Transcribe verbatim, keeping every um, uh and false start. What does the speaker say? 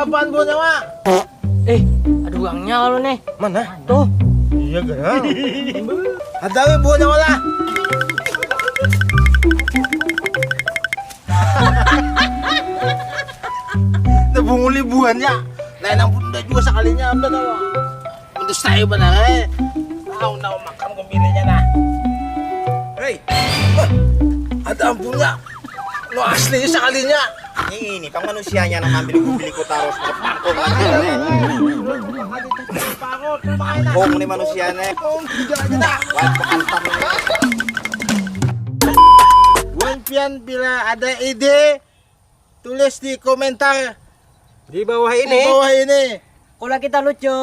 Apaan buah nyawa? Eh, ada uangnya kalau nih. Mana? Tuh. Iya gaya. Ada weh buah nyawa lah. Udah bunguli buahnya. Nah, yang pun udah juga sekalinya udah tahu. Untuk saya benar eh. Tahu tahu makan gembirinya nah. Hei, ada ampunnya. Lo asli sekalinya. Ini ini pang manusianya nang ambil kubiliku tarus. Pangkung nih manusianya. Wah, pangkung. Wan pian bila ada ide tulis di komentar Di bawah di ini. Bawah ini. Kalau kita lucu.